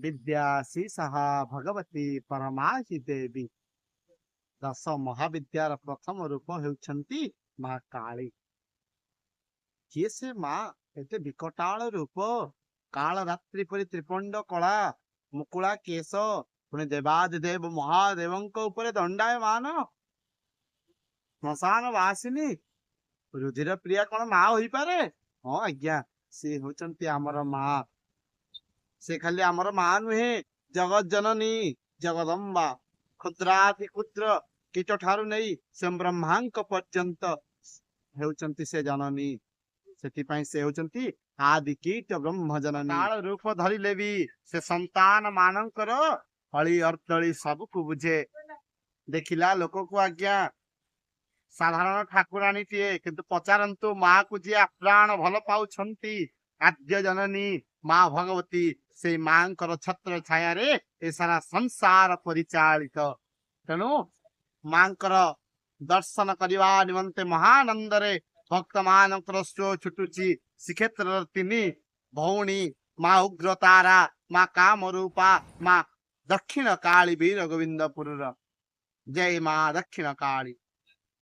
ବିଦ୍ୟା ସାହା ଭଗବତୀ ପରମାହି ଦେବୀ। ଦଶ ମହାବିଦ୍ୟାର ପ୍ରଥମ ରୂପ ହେଉଛନ୍ତି ମା କାଳୀ। କିଏ ସେ ମା? ଏତେ ବିକଟାଳ ରୂପ, କାଳ ରାତ୍ରି ପରି ତ୍ରିପଣ୍ଡ କଳା, ମୁକୁଳା କେଶ, ପୁଣି ଦେବାଦିଦେବ ମହାଦେବଙ୍କ ଉପରେ ଦଣ୍ଡାୟମାନ, ଶ୍ମଶାନ ବାସିନୀ, ରୁଧିର ପ୍ରିୟା କଣ ମା ହୋଇପାରେ? ହଁ ଆଜ୍ଞା, ସେ ହଉଛନ୍ତି ଆମର ମା। ସେ ଖାଲି ଆମର ମା ନୁହେଁ, ଜଗତ ଜନନୀ ଜଗଦମ୍ବା, କ୍ଷୁଦ୍ରାତି କ୍ଷୁଦ୍ର କୀଟ ଠାରୁ ନେଇ ସେ ବ୍ରହ୍ମାଙ୍କ ପର୍ଯ୍ୟନ୍ତ ହେଉଛନ୍ତି ସେ ଜନନୀ। ସେଥିପାଇଁ ସେ ହେଉଛନ୍ତି ଆଦି କୀଟ ବ୍ରହ୍ମ ଜନନୀ। କାଳ ରୂପ ଧରିଲେ ବି ସେ ସନ୍ତାନ ମାନଙ୍କର ହଳି ଅର୍ଦ୍ଦଳି ସବୁକୁ ବୁଝେ। ଦେଖିଲା ଲୋକକୁ ଆଜ୍ଞା ସାଧାରଣ ଠାକୁରାଣୀଟିଏ, କିନ୍ତୁ ପଚାରନ୍ତୁ ମାକୁ ଯିଏ ଆପ୍ରାଣ ଭଲ ପାଉଛନ୍ତି, ଆଦ୍ୟ ଜନନୀ ମା ଭଗବତୀ, ସେଇ ମାଙ୍କର ଛତ୍ର ଛାୟାରେ ଏ ସାରା ସଂସାର ପରିଚାଳିତ। ତେଣୁ ମାଙ୍କର ଦର୍ଶନ କରିବା ନିମନ୍ତେ ମହାନନ୍ଦରେ ଭକ୍ତ ମାନଙ୍କର ସୁଅ ଛୁଟୁଛି। ଶ୍ରୀକ୍ଷେତ୍ରର ତିନି ଭଉଣୀ ମା ଉଗ୍ରତାରା, ମା କାମରୂପା, ମା ଦକ୍ଷିଣ କାଳୀ ବୀର ଗୋବିନ୍ଦପୁରର। ଜୟ ମା ଦକ୍ଷିଣ କାଳୀ।